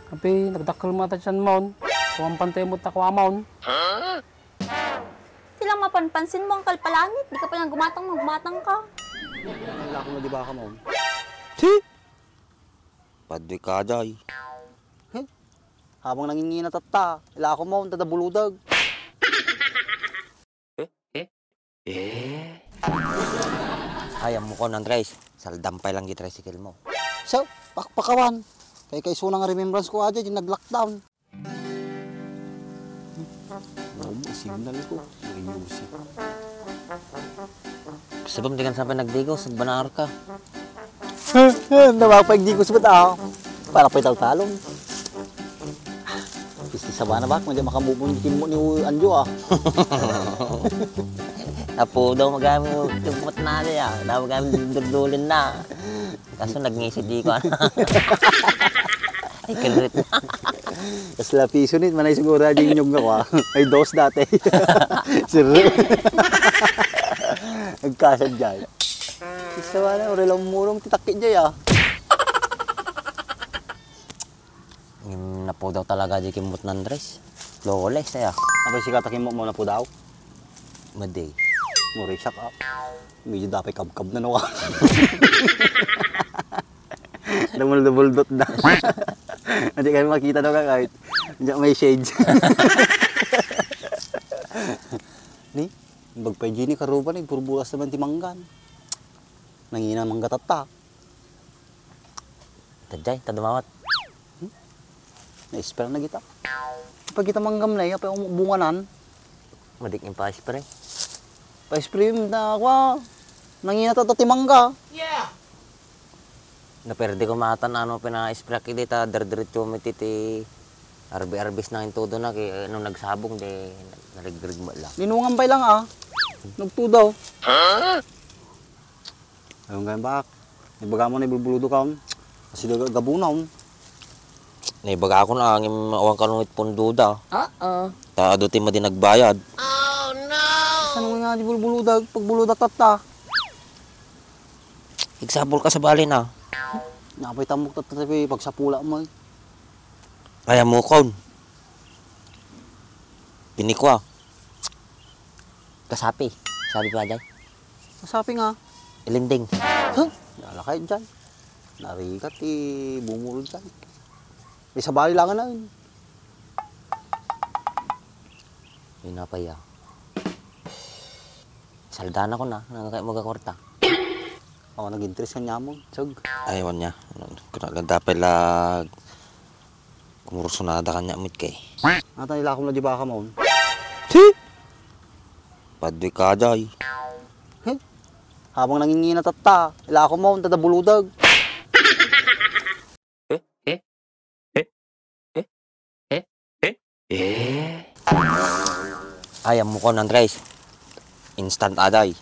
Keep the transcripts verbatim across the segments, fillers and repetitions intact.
Api, nagdakkel met ti tianmon. Kumampantay met ta kuamon. Ti lang mapanpansin mo, Angkal Palangit, di ka pa lang gumatang nung gumatang ka. Wala akong nadiba ka, Mom. Ti? Padwi ka, Jay. He? Habang nangingina tatta, ila ako, Mom, tada buludag. Eh? Eh? Eh? Ay, ammokon, Andres. Saldam pay lang di tricycle mo. So, pakpakawan. Kay kaisuna nga remembrance ko aja, di nag-lockdown. Mom, signal ko. Seryoso. Sabagay, di ka sapay nagdigos, nagbanar ka. Napapagdigos ba tao? Para pa'y taltalon. Isti sabana ba? Kung di makamubon, di mo ni Anjo, ah. Apo daw magamit mo, tupot na niya. Daw magamit durdulin na. Kaso nagngisi di ko, ano. Ay, kinrit na. Kas lapiso ni, manay siguro di inyog nga kwa. Ay, dos dati. Sir. Nagkasad dyan. Isa wala, uri lang murong titakit dyan, ah. Ngem napudaw talaga di kimmut ni Andres. Loko, les, aya. Apay sika ta kimmut mo napudaw? Madi. Murisak, ah. Medyo dapay kabkab na, no? Dumul-dubuldot na. Hindi kayo makita daw ka kahit diyan may shades. Ni, bagpay Jenny, karuba na, burburas naman ti manggan. Nangina mangga tatta. Tadjay, ta dumawat. Hmm? Na-spray na kita. Pag kita manggam na iya, pa bunganan. Madik yung pa-spray. Pa-spray na kwa. Nangina ta ti mangga. Yeah. Naperde ko matan ano pina-spray ki dita, derderetso mi ti, ti arbi-arbis na intudo na, kay, eh, nung nagsabong, de, narigrig mo lang. Linungan pay lang, ah. Nagtudaw. Huh? Ayun gayam bak. Ibaga mo na ibulbuludo ka, um. Kasi daga gabuna, um. Naibaga ko na, ngem awan ka nung itpon duda. Oo. Ta adu ti madi nagbayad. Oh, no! Saan mo nga di bulbuluda, pagbuluda tatta? Igsapul ka sa bali na. Napay tambok tatta, pagsapula mo, eh. Ay, amukon. Pinikwa. Kasapi. Sabi pa dyan. Kasapi nga. Ilinding. Huh? Nalakay dyan. Narigat, eh, bumulod dyan. May sabali lang na yun. Yun na pa, ya. Saldana ko na, nangakay mo kwarta. Ako nag-interest kanya mo, sug. Ay, wan niya. Kuna ganda pala. Kumursunada kanya mit kay. Ata ila ko na di ba ka maun? Ti? Padwi ka, Jay. He? Habang nangingina tatta, ila ko maun, tada buludag. Eh? Eh? Eh? Eh? Eh? Eh? Eh? Ay, ammo ko, Andres. Instant aday.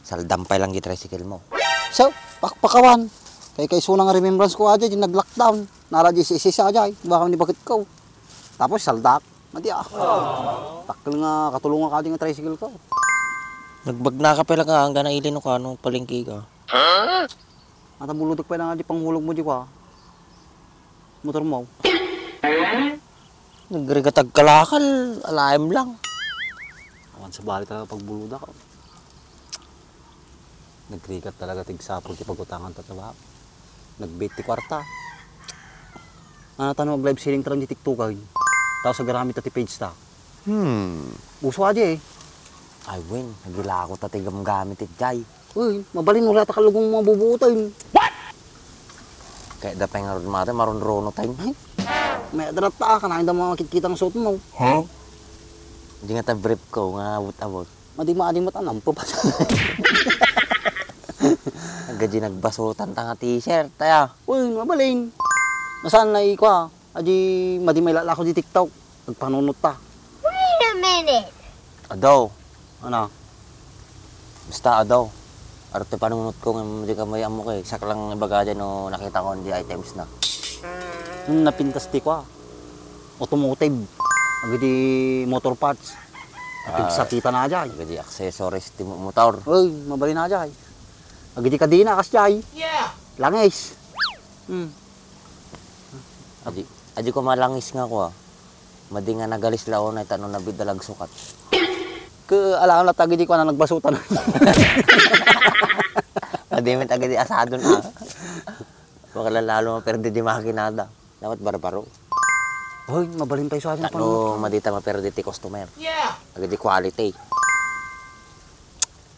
Saldampay lang di tricycle mo. So, pakpakawan. Kay kaisuna nga remembrance ko aja, di nag-lockdown. Nara di si Isis aja, baka ni bakit ko. Tapos saldak. Mati ah. Takkel nga katulungan ka di nga tricycle ko. Nagbagna ka pala ka, hanggang nailin ka, no, palengke ka. Huh? Ata bulutek pay na nga di panghulog mo di kwa. Motor mo. Nagrigat agkalakal, alaem lang. Awan sa bali talaga pagbuludak. Nagrigat talaga ti agsapul ti pagutangan ta, diba? Nagbit ti kwarta. Ano tano mag-live selling ta lang di TikTok ay? Tapos agaramit ta ti page ta. Hmm. Uso aja eh. Ay, wen, nagilako ta ti gamgamit ti jay. Uy, mabalin wala ta kalugong mabubuoten. What? Kaya da pay ngarud mata, marunruno tayo. Ay, may adrat ta, kanain da mga kitkita ng suot mo. Huh? Di nga ta brief ko, nga abot-abot. Madi maadi mo tanam po pa. Gaji nagbasutan ta nga t-shirt, taya. Uy, mabalin. Nasaan na ikwa? Adi, madi may lalako di TikTok. Nagpanunot ta. Wait a minute. Adaw. Ano? Basta adaw. Aro ti panunot ko nga di ka may ammo kay. Sak lang ibaga dyan no nakita ko di items na. Nung napintas ti kwa. Automotive. Agdi motor parts. Ah, napigsakita na dyan. Agdi accessories ti mo-, motor. Uy, mabalin na dyan. Agdi kadina, kas dyan. Yeah. Langis. Hmm. Adi, Adi ko malangis nga kua. Madi nga nagalis la unay tapno nabiit da la agsukat. Ke, ala, ala, tagi di ko na nagbasutan. Madi met tagi di asadon, ah. Makala lalo maperdi di makinada. Dapat barbaro. Hoy, mabalin tayo sa atin. Tapno madi ta maperdi ti customer. Yeah. Tagi di quality.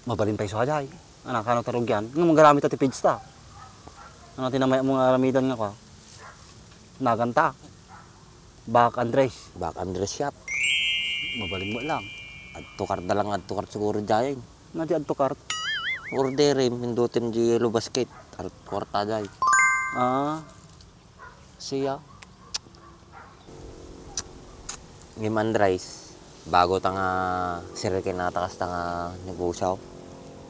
Mabalin tayo sa ajay. Ana, kano tarugian? Nga manggaramit ti page ta. Ano ti namay mo nga aramidan nga ka? Naganta. Baak Andres. Baak Andres Shop. Mabalin mo lang. Add to cart da lang, add to cart siguro diay. Nga di add to cart? Order, eh, pindutin di yellow basket. Add to cart diay. Ah. Siya. Ngem Andres, bago ta nga sirken nata kasta nga negosyo,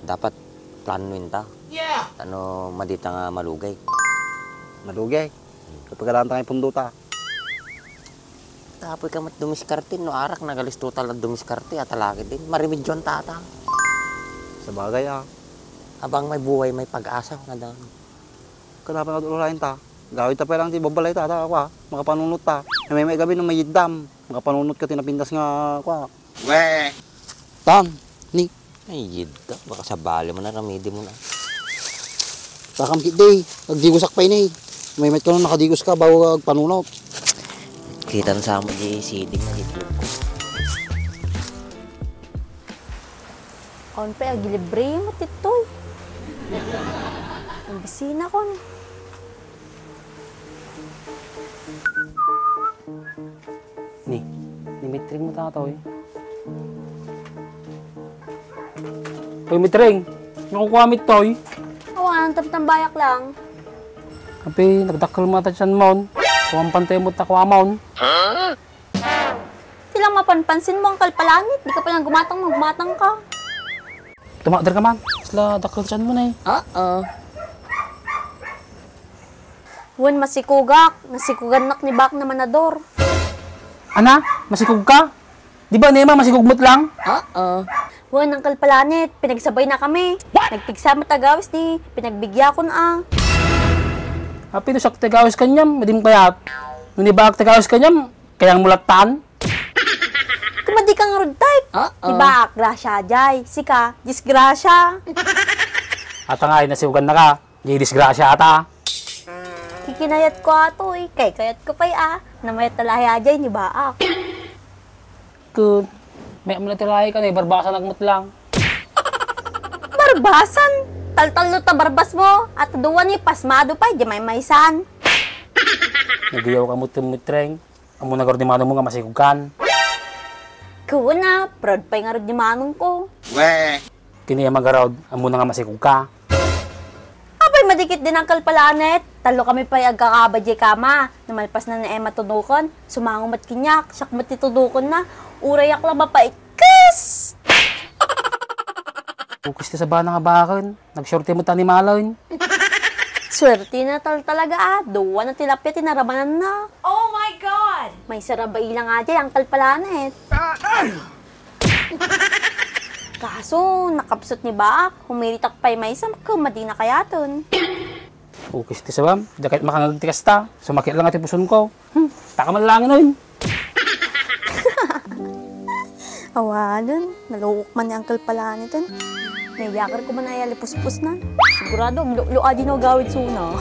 dapat planoen ta. Yeah. Tapno madi ta nga malugay. Malugay? Kapagalaanta nga ipundo ta. Tapoy ka met dumiskarte, no arak nagalis total a dumiskarte, atalakid din. Maremedyoan ta ata. Sabagay, ah. Abang may buhay, may pag-asa nga daan. Kada pa nagdulayan ta. Gawid ta pa lang ti babbalay ta, ta, kwa, makapanunot ta. May, may gabi no mayiddam, makapanunot ka tinapintas nga, kwa. We. Tan, ni. Ay, yidda. Baka sabali mo na, ramidi mo na. Takam kit day, agdigusak pa ini. May met ka no nakadigos ka, bago agpanunot. Kitan sa mo di siding na itlog ko. Awan pay agilibre mo, titoy. Ang bisina kon. Ni, ni Mitring mo ta, toy. Toy Mitring, nakukuha mi, toy. Awan, tamtambayak lang. Api, nagdakkel mo ata tiyan mon. Kuwan pantay mo ta kuwa mon. Ti lang mapanpansin mo, Angkal Palanit. Di ka pa lang gumatang, magmatang ka. Tumakder ka man. Sila dakkel tiyan mo na eh. Oo. Wen, masikugak. Nasikugannak ni Bak na manador. Ana? Masikog ka? Di ba, Nema, masikog met lang? Oo. Wen, Angkal Palanit, pinagsabay na kami. Nagpigsa met a gawis ni pinagbigya kon a. Api, no sakto ti gawis kaniam, madim kayat. No ni Bak ti gawis kaniam, kayang mulatan. Kumadi ka ngarud, type. Oo. Di ba, grasya, jay. Sika, disgrasya. Ata nga, ay, nasiugan na ka. Di disgrasya ata. Kikinayat ko ato, eh. Kay kayat ko pa'y, ah. Namayat na lahi ajay ni Baak. Kun, may amla ti lahi ka, eh. Barbasan agmat lang. Barbasan? Taltallo ta barbas mo. At duwa ni pasmado pa'y, di may maysan. Nagiyaw ka mo tumutreng. Ammona ngarud ni manong mo nga masikog kan? Kuna, proud pay ngarud ni manong ko. We. Kini a magarud, ammona nga masikog ka? Apay, madikit din, Angkal Palanit. Tallo kami pay agkakabay jay kama. Namalpas na ni Emma tudukon. Sumango met kaniak, siak met ti tudukon na. Urayak lang mapaikkes! Ukis ti sabana nga baken. Nagsuerte met ti animalen. Suerte na tal-, talaga, ah. Duwa na tilapia ti naramananna. Oh my God! Maysa ra bai lang ajay, Angkal Palanit. Kaso, nakapsut ni Baak, humiritak pay maysa, ket madi na kayaten. Ukis ti sabam, di ket makangag ti kasta. Sumakit lang ti puson ko. Hmm, taka man lang nun. Awanen, nalukok man ni Uncle Palaniten. Nayaker ko man aya lipuspos na. Sigurado, aglukluk a di no gawid suna.